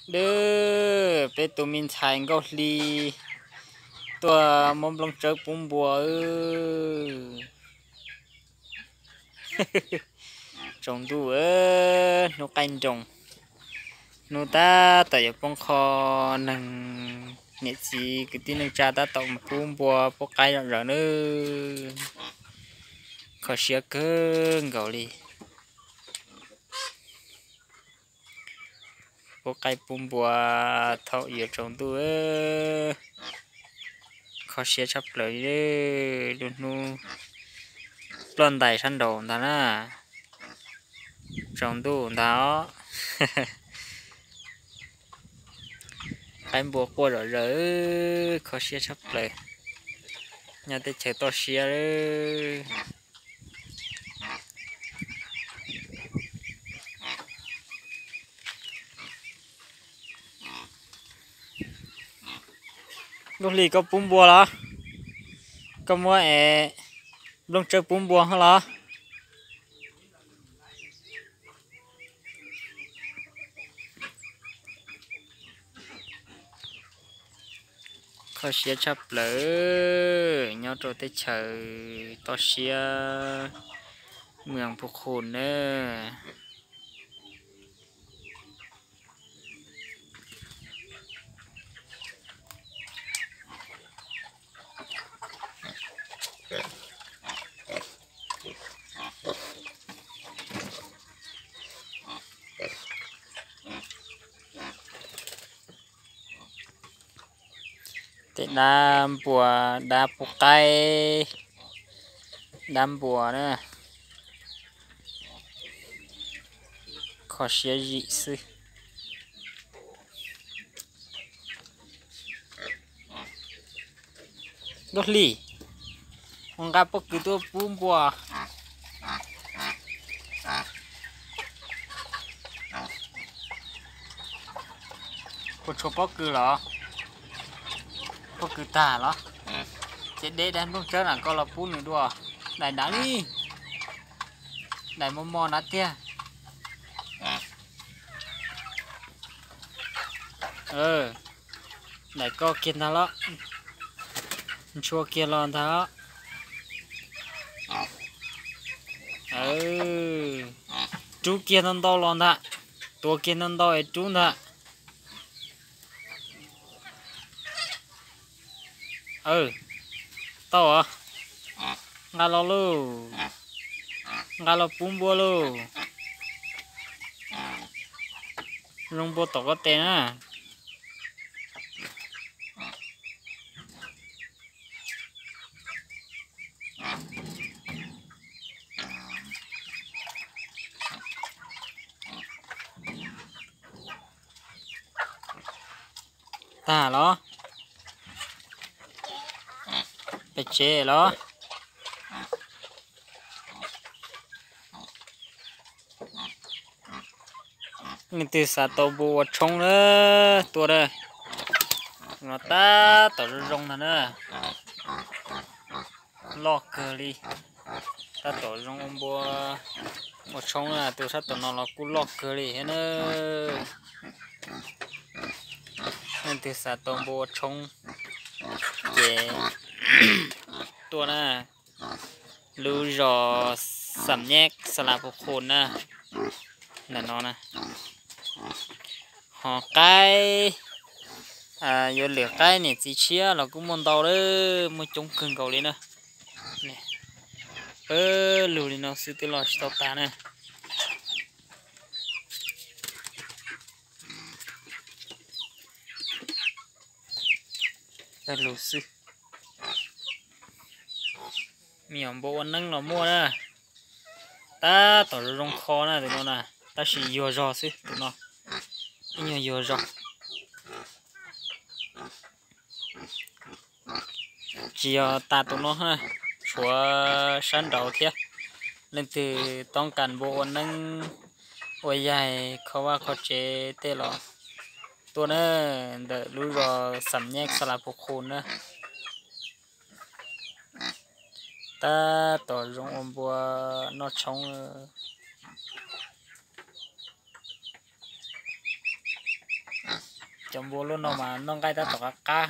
Dwb, peb tus me ntxhais Nkauj Hli tuaj muab nplooj tsawb pub npua. Tsaus ntuj, hnub qaij nroos, hnub tab tom yuav poob qho, neeg niam txiv kwv tij neej tsa tab tom mus pub npua pub qaib zom zaws nawb. Kho siab kawg nkaus li. Pub qaib pub npua thaum yuav tsaus ntuj, kho siab tshaj plaws li. Lub hnub ploj ntais sab nraud ntag na, tsaus ntuj ntag os. Qaib npua quaj zom zaws, kho siab tshaj plaws. Nyob teb chaws toj siab. Nkauj Hli, koj pub npua los? Koj muab es nplooj tsawb pub npua hos los? Kho siab tshaj plaws, nyob rau teb chaws toj siab, moos Phu Khu na. Tej dab npua, dab pub qaib, dab npua na. Kho siab zim xwb. Nkauj Hli, mus nqa pob kws tuaj pub npua. Puas tshuav pob kws los? Pob kws tag los? Ces deb dab nplooj tsawb na, koj los pub nws dua. Daim nrad li, daim mos mos nrad tiag. Daim koj kiag ntag los, ntshua kiag los ntag. Rub kiag ntau ntau los ntag, tuav kiag ntau ntau es rub ntag. Tau os, nqa los lauj, nqa los pub npua lauj. Zoo npua tom koj tes na. Tag los? Pem tsev los? Leej twg xav tau npua ua tshoob na, tuaj na. No tab tom zoo zoo ntag na. Loj kawg li. Tab tom zoo ua npua ua tshoob na, tus sab tom no los kuj loj kawg li thiab na. Leej twg xav tau npua ua tshoob ces tuaj na. Lub zos Xam Nyeb, Xas Las Phu Khu na. Ntawm no na. Ho qaib, yuav lwm qaib niam txiv tshiab los kuj muaj ntau lawm, muaj coob kawg nkaus li na. Pawg lug li no xwb twb los tsis tau tas na. Pawg lug xwb. Me nyuam npua ua neeb los muaj na. Tab tom zoo zoo kho na tus no na, tab sis yuag zog xwb tus no. Ib nyuag yuag zog. Tsis yog tas tus no, tshuav sab nraud thiab. Leej twg toob kas npua ua neeb, ua yaig, kho vaj kho tsev tej los tuaj na, ntawm lub zos Xam Nyeb, Xas Las Phu Khu na. Tab tom zoo ua npua noj tshoob. Cov npua lub no mas noj nqaij tab tom qab qab.